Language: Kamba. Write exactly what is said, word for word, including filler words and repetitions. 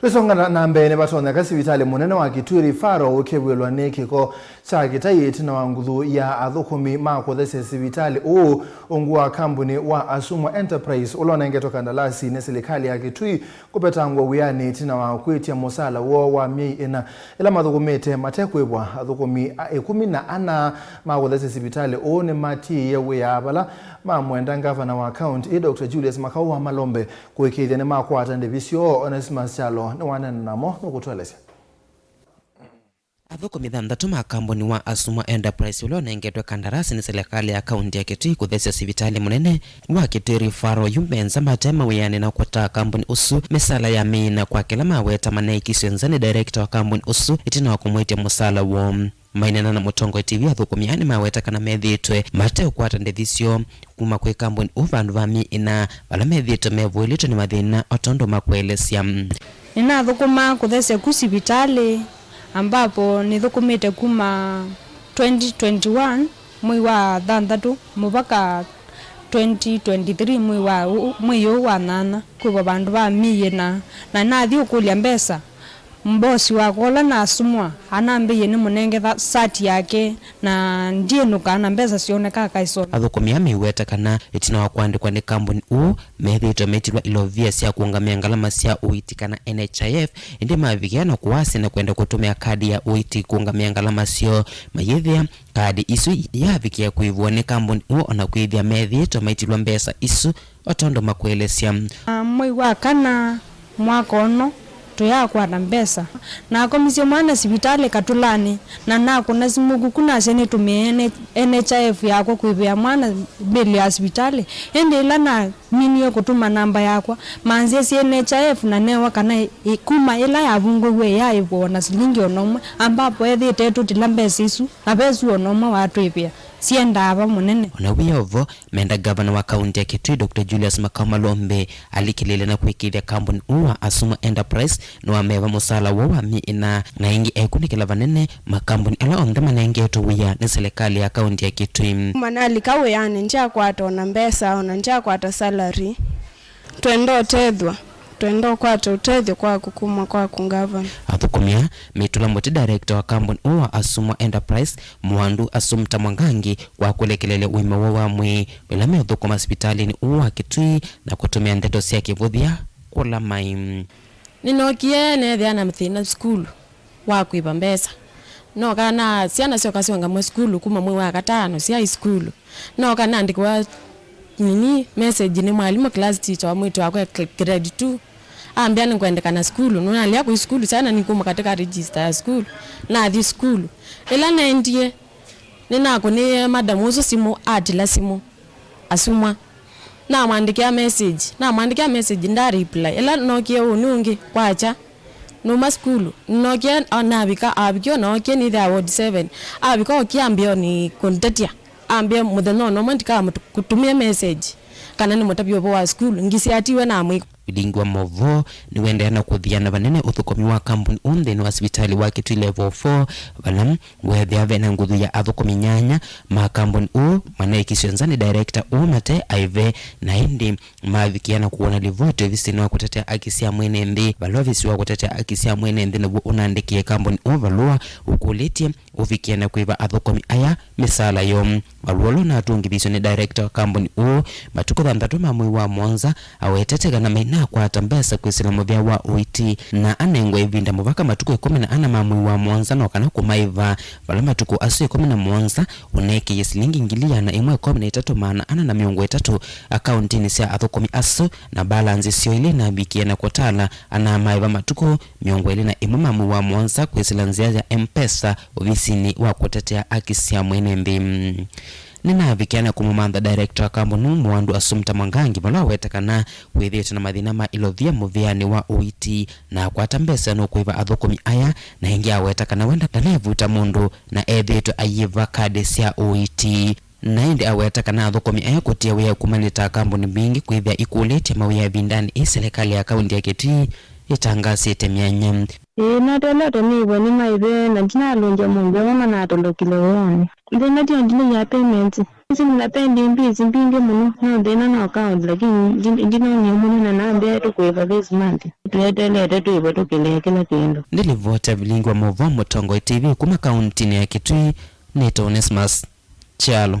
Tũisonga na mbee, nĩvatonyeka sivitalĩ mũnene wa Kitui Referral ũkĩvw'ĩlwa nĩ kĩko kya kĩtai ĩtina wa nguthu ya athũkũmi ma kũthesya sivitalĩ ũũ ungu wa kambuni wa Asumwa Enterprise ũla ũnengetwe kandalasi nĩ silikalĩ ya Kitui kũvetangwa wĩanĩ ĩtina wa kwĩtya mũsala woo wa myei ĩna ĩla mathũkũmĩte mate kwĩvwa. Athũkũmi a-, ĩkũmi na ana ma kũthesya sivitalĩ ũũ nĩmatiĩie wĩa vala mamwenda ngavana wa kaunti ĩ Doctor Julius Makau wa Malombe kũĩkĩĩthya nĩmakwata ndĩvi syoo. Onesmus Kyalo nĩwaneena namo nũkũtũelesya. Athũkũmi thanthatũ ma kambuni wa Asumwa Enterprise ũla ũnengetwe kandarasi nĩ silikalĩ ya kaunti ya Kitui kũthesya sivitalĩ mũnene wa Kitui Referral yu me nza mate mawĩanĩ na kũtaa kambuni ũsu mĩsala ya myei ĩna kwa kĩla maweta maneekiswe nza nĩ director wa kambuni ũsu ĩtina wa kũmwĩtya mũsala woo. Maineena na Mũtongoi T V, athũkũmi aa nĩmaweta kana methĩĩtwe mateũkwata ndĩvi syoo kuma kwĩ kambuni ũũ vandũ va myei ĩna, vala methĩĩtwe mevũĩlĩtwe nĩ mathĩna o tondũ makũelesya. Nĩnathũkũmaa kũthesya ku sivitalĩ, ambapo nĩthũkũmĩte kuma twenty twenty-one mwei wa thanthatũ mũvaka twenty twenty-three mwei wa, mwei ũũ wa nyanya, kwĩva vandũ va myei ĩna, na nathi ũkũlya mbesa. Mbosi wakwa ũla nasumwa anambĩie nĩmũnenge tha-, sati yake, na ndyĩnũka na mbesa syooneka akaisoma. Athũkũmi aa meiweta kana ĩtina wa kũandĩkwa nĩ kambuni ũũ, methĩĩtwe maitilwa ilovia sya kũũngamĩa ngalama sya ũiiti kana N H I F, ĩndĩ mavikĩa na kũwasya na kwenda kũtũmĩa kadi ya ũiiti kũũngamĩa ngalama syoo, mayĩthĩa kadi isu iyavikĩa kũĩvũa nĩ kambuni ũũ, o na kwĩthĩa methĩĩtwe maitilwa mbesa isu o tondũ makũelesya. Na mwei wa kana mwaka ũno, tũyakwata mbesa. Nakomisye mwana sivitalĩ katũlanĩ, na nakũna simũ kuku nasya nĩtũmĩe N H I F yakwa kũĩvĩa mwana mbĩlĩ ya sivitalĩ. Ĩndĩ ĩla naminie kũtũma namba yakwa, manzĩsye N H I F na newa kana ĩ-, kuma ĩla yavungũiwe ĩyaaĩvwa o na silingi o na ũmwe, ambapo ethĩĩte tũtila mbesa isu, na vesu o na ũmwe watwĩvĩa. Syendaa va mũnene. O na wĩ o vo, menda ngavana wa kaunti ya Kitui, Doctor Julius Makau Malombe, alikĩlĩĩle na kũĩkĩĩthya kambuni ũũ wa Asumwa Enterprise nĩwameva mũsaala woo wa myei ĩna, na ĩngĩ ekunĩkĩla vanene makambuni ala onthe manengetwe wĩa nĩ silikalĩ ya kaunti ya Kitui. Kuma nalika wĩanĩ, ndyakwata ona mbesa, ona ndyakwata salary. Twenda ũtethw'a. Twenda ũkwata ũtethyo kwaku kuma kwaku ngavana. Athũkũmi aa metũla mũtĩ director wa kambuni ũũ wa Asumwa Enterprise, Mwandu Assumpta Mwangangi, kwa kũlekelelya ũima woo wa mwĩĩ ĩla meũthũkũma sivitalĩnĩ ũũ wa Kitui na kũtũmĩa ndeto sya kĩvũthya kũla maĩ. Nĩnookie neethĩa na thĩna sukulu wa kwĩva mbesa. Nooka na syana syoka syongamwe sukulu kuma mwei wa katano syaĩ sukulu. Nooka naandĩkĩwa nini message nĩ mwalimũ, class teacher wa mwĩĩtu wakwa e cl-, grade two. Ambĩa nĩngwendekana sukulu. Nũnalea kũi sukulu, syana nikuma katika register ya sukulu. Nathi sukulu. Ĩla naendie, nĩnakũnĩie madam ũsu simũ, atila simũ. Asumwa. Namwandĩkĩa message. Namwandĩkĩa message, nda reply. Ĩla nookie ũnĩ ũngĩ, kwakya. Numa sukulu. Nookie, a, navika, avikie, nookie nĩthĩa ward seven. Avika okie ambĩa nĩ kũndetia. Ambĩa mũthenya ona ũmwe ndikamũtũmĩa message kana nĩmũtavye ũvoo wa sukulu. Ngisiatiwe namwĩka. Vilingi wa Mauvoo nĩwendeea na kũthiana vanene ũthũkũmi wa kambuni ũũ nthĩnĩ wa sivitalĩ wa Kitui Level four, vala weethĩa ve na nguthu ya athũkũmi nyanya ma kambuni ũũ maneekiswe nza nĩ director ũũ mate aive, na ĩndĩ mavikĩa na kũona livoti ovisinĩ wa kũtetea aki sya mwene nthĩ, vala ovisi wa kũtetea aki sya mwene nthĩ naw'o ũnandĩkĩe kambuni ũũ valũa ũkũlĩtye ũvikĩe na kwĩva athũkũmi aya mĩsaala yoo. Valũa ũla ũnatũngĩthisye nĩ director wa kambuni ũũ matukũ thanthatũ ma mwei wa mũonza awetete kana mainakwata mbesa kwĩsĩla mũvĩa wa ũiiti na anengwe ĩvinda mũvaka matukũ ĩkũmi na ana ma mwei wa mũonza, no kana kũmaĩva vala matukũ asu ĩkũmi na mũonza ũneekĩie silingi ngili ĩana ĩmwe ĩkũmi na itatũ maana ana na mĩongo ĩtatũ akauntinĩ sya athũkũmi asu, na balanzi syoo ilĩ inavikie na kũtala anamaĩva matukũ mĩongo ĩlĩ na ĩmwe ma mwei wa mũonza kwĩsĩla nzĩa ya M-Pesa ovisinĩ wa kũtetea aki sya mwene nthĩ. Nĩnavikĩa na kũmũmantha director wa kambuni ũũ Mwandu Assumpta Mwangangi vala aweta kana kwĩthĩĩtwe na mathĩna ma ilovia mũvĩanĩ wa ũiiti na akwata mbesa nũkũĩva athũkũmi aya, na ĩngĩ aweta kana we nda-, ndanevuta mũndũ na ethĩĩtwe aiĩva kadi sya ũiiti. Na ĩndĩ aweta kana athũkũmi aya kũtia wĩa kuma lĩta kambuni mbingĩ kwĩthĩa ikũlĩtye mawĩa ĩvindanĩ ĩĩ silikalĩ ya kaunti ya Kitui ĩtangasĩte myanya. Ĩĩ, natelete nĩw'o nĩmaĩve na ndinalũngya mũndũ amwe manatolokile wĩanĩ. Nthĩna ti o delay ya payment, Nĩsĩ nĩnapendi mbisi mbingĩ mũno, no thĩna no account, lakini ndi- ndinonie mũnene nambĩa tũkũĩva this month. Tweteelete tũĩvĩtũkĩle kĩla kĩndũ. Nĩ livoti ya vilingi wa maũvoo Mũtongoi T V kuma kauntinĩ ya Kitui, nĩtawa Onesmus Kyalo.